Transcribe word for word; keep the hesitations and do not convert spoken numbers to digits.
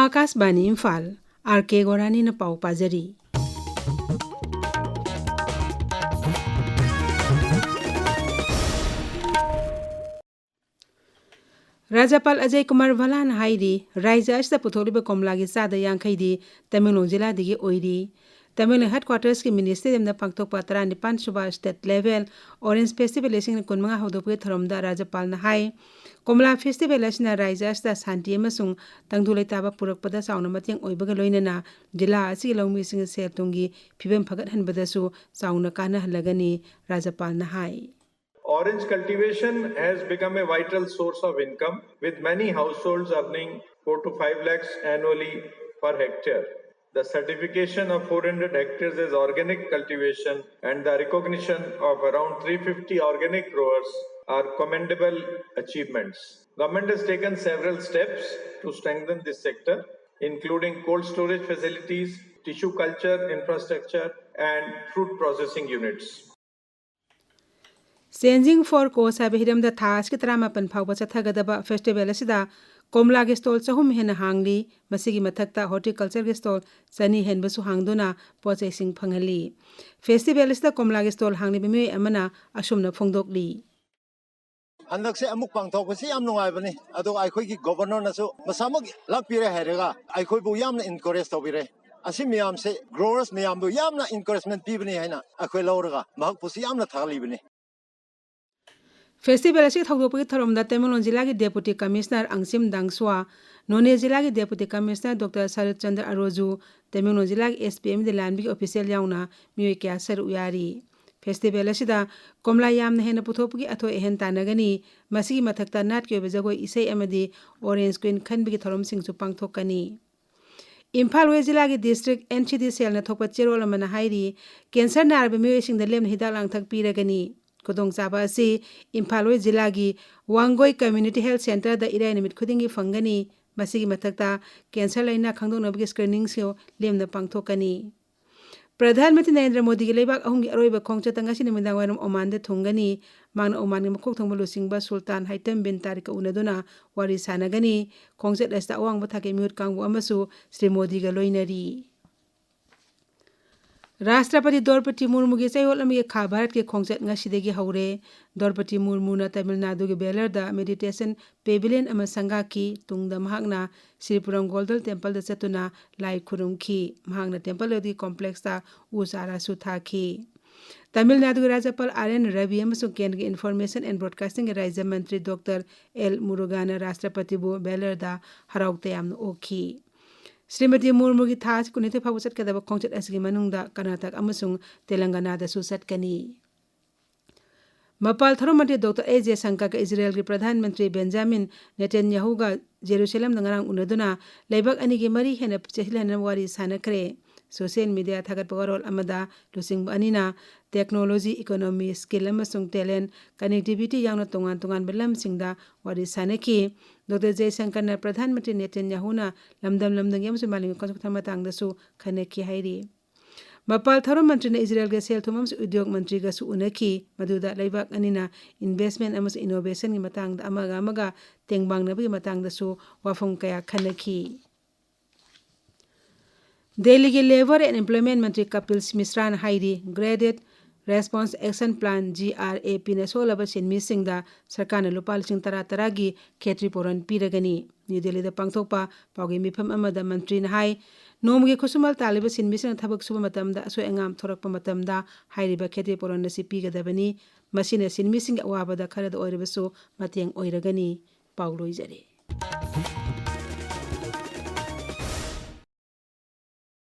ꯑꯥꯀꯥꯁꯕꯥꯅꯤ Imphal, R ꯀꯦ ꯒꯣꯔꯥꯅꯤꯅ ꯄꯥꯎ ꯄꯥꯖꯔꯤ꯫ ꯔꯥꯖ꯭ꯌꯄꯥꯜ ꯑꯖꯌ ꯀꯨꯃꯥꯔ ꯚꯜꯂꯥꯅ ꯍꯥꯏꯔꯤ, ꯔꯥꯖ꯭ꯌ ꯑꯁꯤꯗ ꯄꯨꯊꯣꯛꯂꯤꯕ ꯀꯣꯝꯂꯥꯒꯤ ꯆꯥꯗ ꯌꯥꯡꯈꯩꯗꯤ ꯇꯃꯦꯡꯂꯣꯡ ꯖꯤꯂꯥꯗꯒꯤ ꯑꯣꯏꯔꯤ꯫ ꯇꯃꯦꯡꯂꯣꯡ ꯍꯦꯗꯀ꯭ꯋꯥꯇꯔꯁꯀꯤ ꯃꯤꯅꯤ ꯁ꯭ꯇꯦꯗꯤꯌꯝꯗ ꯄꯥꯡꯊꯣꯛꯄ ꯇꯔꯥꯅꯤꯄꯥꯟ ꯁꯨꯕ ꯁ꯭ꯇꯦꯠ ꯂꯦꯚꯦꯜ ꯑꯣꯔꯦꯟꯖ ꯐꯦꯁꯇꯤꯚꯦꯜ ꯂꯤꯁꯤꯡ ꯀꯨꯟꯃꯉꯥ ꯍꯧꯗꯣꯛꯄꯒꯤ ꯊꯧꯔꯝꯗ ꯔꯥꯖ꯭ꯌꯄꯥꯜꯅ ꯍꯥꯏ, ꯀꯣꯝꯂꯥ ꯐꯦꯁꯇꯤꯚꯦꯜ ꯑꯁꯤꯅ ꯔꯥꯖ꯭ꯌ ꯑꯁꯤꯗ ꯁꯥꯟꯇꯤ ꯑꯃꯁꯨꯡ ꯇꯪꯗꯨ ꯂꯩꯇꯥꯕ ꯄꯨꯔꯛꯄꯗ ꯆꯥꯎꯅ ꯃꯇꯦꯡ ꯑꯣꯏꯕꯒ ꯂꯣꯏꯅꯅ ꯖꯤꯂꯥ ꯑꯁꯤꯒꯤ ꯂꯧꯃꯤꯁꯤꯡꯒꯤ ꯁꯦꯜ ꯊꯨꯝꯒꯤ ꯐꯤꯕꯝ ꯐꯒꯠꯍꯟꯕꯗꯁꯨ ꯆꯥꯎꯅ ꯀꯥꯟꯅꯍꯜꯂꯒꯅꯤ, ꯔꯥꯖ꯭ꯌꯄꯥꯜꯅ ꯍꯥꯏ꯫ Orange cultivation has become a vital source of income, with many households earning four to five lakhs annually per hectare. The certification of four hundred hectares as organic cultivation and the recognition of around three fifty organic growers are commendable achievements. Government has taken several steps to strengthen this sector, including cold storage facilities, tissue culture infrastructure, and fruit processing units. Changing for Cause ꯍꯥꯏꯕ ꯍꯤꯔꯝꯗ ꯊꯥ ꯑꯁꯤꯒꯤ ꯇꯔꯥꯃꯥꯄꯟ ꯐꯥꯎꯕ ꯆꯠꯊꯒꯗꯕ festival ꯑꯁꯤꯗ ꯀꯣꯝꯂꯥꯒꯤ stall ꯆꯍꯨꯝ ꯍꯦꯟꯅ ꯍꯥꯡꯂꯤ꯫ ꯃꯁꯤꯒꯤ ꯃꯊꯛꯇ ꯍꯣꯔꯇꯤꯀꯜꯆꯔꯒꯤ ꯁ꯭ꯇꯣꯜ ꯆꯅꯤ ꯍꯦꯟꯕꯁꯨ ꯍꯥꯡꯗꯨꯅ ꯄꯣꯠ ꯆꯩꯁꯤꯡ ꯐꯪꯍꯜꯂꯤ꯫ ꯐꯦꯁꯇꯤꯚꯦꯜ ꯑꯁꯤꯗ ꯀꯣꯝꯂꯥꯒꯤ ꯁ꯭ꯇꯣꯜ ꯍꯥꯡꯂꯤꯕ ꯃꯤꯑꯣꯏ ꯑꯃꯅ ꯑꯁꯨꯝꯅ ꯐꯣꯡꯗꯣꯛꯂꯤ꯫ ꯍꯟꯗꯛꯁꯦ ꯑꯃꯨꯛ ꯄꯥꯡꯊꯣꯛꯄꯁꯤ ꯌꯥꯝ ꯅꯨꯡꯉꯥꯏꯕꯅꯤ꯫ ꯑꯗꯨꯒ ꯑꯩꯈꯣꯏꯒꯤ ꯒꯣꯕꯔꯅꯔꯅꯁꯨ ꯃꯁꯥꯃꯛ ꯂꯥꯛꯄꯤꯔꯦ ꯍꯥꯏꯔꯒ ꯑꯩꯈꯣꯏꯕꯨ ꯌꯥꯝꯅ ꯏꯟꯀꯔꯦꯖ ꯇꯧꯕꯤꯔꯦ꯫ ꯑꯁꯤ ꯃꯌꯥꯝꯁꯦ ꯒ꯭ꯔꯣꯋꯔꯁ ꯃꯌꯥꯝꯕꯨ ꯌꯥꯝꯅ ꯏꯟꯀꯔꯦꯖꯃꯦꯟ ꯄꯤꯕꯅꯤ ꯍꯥꯏꯅ ꯑꯩꯈꯣꯏ ꯂꯧꯔꯒ ꯃꯍꯥꯛꯄꯨꯁꯨ ꯌꯥꯝꯅ ꯊꯥꯒꯠꯂꯤꯕꯅꯤ꯫ ꯐꯦꯁꯇꯤꯚꯦꯜ ꯑꯁꯤ ꯍꯧꯗꯣꯛꯄꯒꯤ ꯊꯧꯔꯝꯗ ꯇꯃꯦꯡꯂꯣꯡ ꯖꯤꯂꯥꯒꯤ ꯗꯦꯄꯨꯇꯤ ꯀꯃꯤꯁꯅꯔ ꯑꯪꯁꯤꯝ ꯗꯥꯡꯁꯨꯋꯥ, ꯅꯣꯅꯦ ꯖꯤꯂꯥꯒꯤ ꯗꯦꯄꯨꯇꯤ ꯀꯃꯤꯁꯅꯔ ꯗꯣꯛꯇꯔ ꯁꯔꯠ ꯆꯟꯗ꯭ꯔ ꯑꯔꯣꯖꯨ, ꯇꯃꯦꯡꯂꯣꯡ ꯖꯤꯂꯥꯒꯤ ꯑꯦꯁ ꯄꯤ ꯑꯃꯗꯤ ꯂꯥꯟꯃꯤꯒꯤ ꯑꯣꯐꯤꯁꯤꯌꯦꯜ ꯌꯥꯎꯅ ꯃꯤꯑꯣꯏ ꯀꯌꯥ ꯁꯔꯨꯛ ꯌꯥꯔꯤ꯫ ꯐꯦꯁꯇꯤꯚꯦꯜ ꯑꯁꯤꯗ ꯀꯣꯝꯂꯥ ꯌꯥꯝꯅ ꯍꯦꯟꯅ ꯄꯨꯊꯣꯛꯄꯒꯤ ꯑꯊꯣꯏ ꯑꯍꯦꯟ ꯇꯥꯟꯅꯒꯅꯤ꯫ ꯃꯁꯤꯒꯤ ꯃꯊꯛꯇ ꯅꯥꯠꯀꯤ ꯑꯣꯏꯕ ꯖꯒꯣꯏ ꯏꯁꯩ ꯑꯃꯗꯤ ꯑꯣꯔꯦꯟꯖ ꯀ꯭ꯋꯤꯟ ꯈꯟꯕꯒꯤ ꯊꯧꯔꯝꯁꯤꯡꯁꯨ ꯄꯥꯡꯊꯣꯛꯀꯅꯤ꯫ ꯏꯝꯐꯥꯜ ꯋꯦꯁ ꯖꯤꯂꯥꯒꯤ ꯗꯤꯁꯇ꯭ꯔꯤꯛ ꯑꯦꯟ ꯁꯤ ꯗꯤ ꯁꯦꯜꯅ ꯊꯣꯛꯄ ꯆꯦꯔꯣꯜ ꯑꯃꯅ ꯍꯥꯏꯔꯤ, ꯀꯦꯟꯁꯔ ꯅꯥꯔꯕ ꯃꯤꯑꯣꯏꯁꯤꯡꯗ ꯂꯦꯝꯅ ꯍꯤꯗꯥꯛ ꯂꯥꯡꯊꯛ ꯄꯤꯔꯒꯅꯤ꯫ ꯈꯨꯗꯣꯡꯆꯥꯕ ꯑꯁꯤ ꯏꯝꯐꯥꯜ ꯋꯦꯁ ꯖꯤꯂꯥꯒꯤ ꯋꯥꯡꯒꯣꯏ ꯀꯝꯃ꯭ꯌꯨꯅꯤꯇꯤ ꯍꯦꯜꯊ ꯁꯦꯟꯇꯔꯗ ꯏꯔꯥꯏ ꯅꯨꯃꯤꯠ ꯈꯨꯗꯤꯡꯒꯤ ꯐꯪꯒꯅꯤ꯫ ꯃꯁꯤꯒꯤ ꯃꯊꯛꯇ ꯀꯦꯟꯁꯔ ꯂꯥꯏꯅꯥ ꯈꯪꯗꯣꯛꯅꯕꯒꯤ ꯁ꯭ꯀ꯭ꯔꯤꯅꯤꯡꯁꯨ ꯂꯦꯝꯅ ꯄꯥꯡꯊꯣꯛꯀꯅꯤ꯫ ꯄ꯭ꯔꯙꯥꯟ ꯃꯟꯇ꯭ꯔꯤ ꯅꯔꯦꯟꯗ꯭ꯔ ꯃꯣꯗꯤꯒꯤ ꯂꯩꯕꯥꯛ ꯑꯍꯨꯝꯒꯤ ꯑꯔꯣꯏꯕ ꯈꯣꯡꯆꯠꯇ ꯉꯁꯤ ꯅꯨꯃꯤꯗꯥꯡ ꯋꯥꯏꯔꯝ ꯑꯣꯃꯥꯟꯗ ꯊꯨꯡꯒꯅꯤ꯫ ꯃꯍꯥꯛꯅ ꯑꯣꯃꯥꯟꯒꯤ ꯃꯀꯣꯛ ꯊꯣꯡꯕ ꯂꯨꯆꯤꯡꯕ ꯁꯨꯜꯇꯥꯟ ꯍꯩꯇꯝ ꯕꯤꯟ ꯇꯥꯔꯤꯛꯀ ꯎꯅꯗꯨꯅ ꯋꯥꯔꯤ ꯁꯥꯟꯅꯒꯅꯤ꯫ ꯈꯣꯡꯆꯠ ꯑꯁꯤꯗ ꯑꯋꯥꯡꯕ ꯊꯥꯛꯀꯤ ꯃꯤꯍꯨꯠ ꯀꯥꯡꯕꯨ ꯑꯃꯁꯨ ꯁ꯭ꯔꯤ ꯃꯣꯗꯤꯒ ꯂꯣꯏꯅꯔꯤ꯫ ꯔꯥꯁꯇ꯭ꯔꯄꯇꯤ ꯗ꯭ꯔꯧꯄꯗꯤ ꯃꯨꯔꯃꯨꯒꯤ ꯆꯌꯣꯜ ꯑꯃꯒꯤ ꯈꯥ ꯚꯥꯔꯠꯀꯤ ꯈꯣꯡꯆꯠ ꯉꯁꯤꯗꯒꯤ ꯍꯧꯔꯦ꯫ ꯗ꯭ꯔꯧꯄꯗꯤ ꯃꯨꯔꯃꯨꯅ ꯇꯥꯃꯤꯜ ꯅꯥꯗꯨꯒꯤ ꯕꯦꯂꯔꯗ meditation pavilion ꯑꯃ ꯁꯪꯒꯥꯈꯤ꯫ ꯇꯨꯡꯗ ꯃꯍꯥꯛꯅ ꯁ꯭ꯔꯤꯄꯨꯔꯝ ꯒꯣꯜꯗꯟ ꯇꯦꯝꯄꯜꯗ ꯆꯠꯇꯨꯅ ꯂꯥꯏ ꯈꯨꯔꯨꯝꯈꯤ꯫ ꯃꯍꯥꯛꯅ ꯇꯦꯝꯄꯜ ꯑꯗꯨꯒꯤ ꯀꯣꯝꯄ꯭ꯂꯦꯛꯁꯇ ꯎ ꯆꯥꯔꯥꯁꯨ ꯊꯥꯈꯤ꯫ ꯇꯥꯃꯤꯜ ꯅꯥꯗꯨꯒꯤ ꯔꯥꯖ꯭ꯌꯄꯥꯜ ꯑꯥꯔ ꯑꯦꯟ ꯔꯕꯤ ꯑꯃꯁꯨꯡ ꯀꯦꯟꯗ꯭ꯔꯒꯤ ꯏꯟꯐꯣꯔꯃꯦꯁꯟ ꯑꯦꯟ ꯕ꯭ꯔꯣꯗꯀꯥꯁꯇꯤꯡꯒꯤ ꯔꯥꯖ꯭ꯌ ꯃꯟꯇ꯭ꯔꯤ ꯗꯣꯛꯇꯔ ꯑꯦꯜ ꯃꯨꯔꯨꯒꯥꯅ ꯔꯥꯁꯇ꯭ꯔꯄꯇꯤꯕꯨ ꯕꯦꯂꯔꯗ ꯍꯔꯥꯎ ꯇꯌꯥꯝꯅ ꯑꯣꯛꯈꯤ꯫ ꯁ꯭ꯔꯤꯃꯇꯤ ꯃꯨꯔꯃꯨꯒꯤ ꯊꯥ ꯑꯁꯤ ꯀꯨꯟꯅꯤꯊꯣꯏ ꯐꯥꯎꯕ ꯆꯠꯀꯗꯕ ꯈꯣꯡꯆꯠ ꯑꯁꯤꯒꯤ ꯃꯅꯨꯡꯗ ꯀꯔꯅꯥꯇꯛ ꯑꯃꯁꯨꯡ ꯇꯦꯂꯪꯒꯅꯥꯗꯁꯨ ꯆꯠꯀꯅꯤ꯫ ꯃꯄꯥꯜ ꯊꯧꯔꯝ ꯃꯟꯇ꯭ꯔꯤ ꯗꯣꯛꯇꯔ ꯑꯦꯁ ꯖꯌꯁꯪꯀꯔꯒ ꯏꯖꯔꯦꯜꯒꯤ ꯄ꯭ꯔꯙꯥꯟ ꯃꯟꯇ꯭ꯔꯤ ꯕꯦꯟꯖꯥꯃꯤꯟ ꯅꯦꯇꯟꯌꯥꯍꯨꯒ ꯖꯦꯔꯨꯁꯂꯝꯗ ꯉꯔꯥꯡ ꯎꯅꯗꯨꯅ ꯂꯩꯕꯥꯛ ꯑꯅꯤꯒꯤ ꯃꯔꯤ ꯍꯦꯟꯅ ꯆꯦꯠꯁꯤꯜꯍꯟꯅꯕ ꯋꯥꯔꯤ ꯁꯥꯟꯅꯈ꯭ꯔꯦ꯫ ꯁꯣꯁꯤꯌꯦꯜ ꯃꯤꯗꯤꯌꯥ ꯊꯥꯒꯠꯄ ꯋꯥꯔꯣꯜ ꯑꯃꯗ ꯂꯨꯆꯤꯡꯕ ꯑꯅꯤꯅ technology, economy, skill ꯑꯃꯁꯨꯡ talent, connectivity ꯌꯥꯎꯅ ꯇꯣꯉꯥꯟ ꯇꯣꯉꯥꯟꯕ ꯂꯝꯁꯤꯡꯗ ꯋꯥꯔꯤ ꯁꯥꯟꯅꯈꯤ꯫ ꯗꯣꯛꯇꯔ ꯖꯌꯁꯪꯀꯔꯅ ꯄ꯭ꯔꯙꯥꯟ ꯃꯟꯇ꯭ꯔꯤ ꯅꯦꯇꯟꯌꯥꯍꯨꯅ ꯂꯝꯗꯝ ꯂꯝꯗꯝꯒꯤ ꯑꯃꯁꯨꯡ ꯃꯥꯂꯦꯝꯒꯤ ꯈꯣꯡꯆꯠ ꯃꯇꯥꯡꯗꯁꯨ ꯈꯟꯅꯈꯤ ꯍꯥꯏꯔꯤ꯫ ꯃꯄꯥꯜ ꯊꯧꯔꯝ ꯃꯟꯇ꯭ꯔꯤꯅ ꯏꯖꯔꯦꯜꯒꯤ ꯁꯦꯜ ꯊꯨꯝ ꯑꯃꯁꯨꯡ ꯎꯗ꯭ꯌꯣꯛ ꯃꯟꯇ꯭ꯔꯤꯒꯁꯨ ꯎꯅꯈꯤ, ꯃꯗꯨꯗ ꯂꯩꯕꯥꯛ ꯑꯅꯤꯅ investment ꯑꯃꯁꯨꯡ innovationꯒꯤ ꯃꯇꯥꯡꯗ ꯑꯃꯒ ꯑꯃꯒ ꯇꯦꯡꯕꯥꯡꯅꯕꯒꯤ ꯃꯇꯥꯡꯗꯁꯨ ꯋꯥꯐꯝ ꯀꯌꯥ ꯈꯟꯅꯈꯤ꯫ ꯗꯦꯜꯂꯤꯒꯤ Labour and Employment ꯃꯟꯇ꯭ꯔꯤ ꯀꯄꯤꯜ ꯃꯤꯁ꯭ꯔꯥꯅ ꯍꯥꯏꯔꯤ, Graded Response Action Plan, G R A ꯄꯤꯅ ꯁꯣꯜꯂꯕ ꯁꯤꯟꯃꯤꯁꯤꯡꯗ ꯁꯔꯀꯥꯔꯅ ꯂꯨꯄꯥ ꯂꯤꯁꯤꯡ ꯇꯔꯥ ꯇꯔꯥꯒꯤ ꯈꯦꯇ꯭ꯔꯤ ꯄꯨꯔꯣꯟ ꯄꯤꯔꯒꯅꯤ꯫ ꯅ꯭ꯌꯨ ꯗꯦꯜꯂꯤꯗ ꯄꯥꯡꯊꯣꯛꯄ ꯄꯥꯎꯒꯤ ꯃꯤꯐꯝ ꯑꯃꯗ ꯃꯟꯇ꯭ꯔꯤꯅ ꯍꯥꯏ, ꯅꯣꯡꯃꯒꯤ ꯈꯨꯠꯁꯨꯃꯟ ꯇꯥꯜꯂꯤꯕ ꯁꯤꯟꯃꯤꯁꯤꯡꯅ ꯊꯕꯛ ꯁꯨꯕ ꯃꯇꯝꯗ ꯑꯁꯣꯏ ꯑꯉꯥꯝ ꯊꯣꯔꯛꯄ ꯃꯇꯝꯗ ꯍꯥꯏꯔꯤꯕ ꯈꯦꯇ꯭ꯔꯤ ꯄꯨꯔꯣꯟ ꯑꯁꯤ ꯄꯤꯒꯗꯕꯅꯤ꯫ ꯃꯁꯤꯅ ꯁꯤꯟꯃꯤꯁꯤꯡꯒꯤ ꯑꯋꯥꯕꯗ ꯈꯔꯗ ꯑꯣꯏꯔꯕꯁꯨ ꯃꯇꯦꯡ ꯑꯣꯏꯔꯒꯅꯤ꯫ ꯄꯥꯎ ꯂꯣꯏꯖꯔꯦ꯫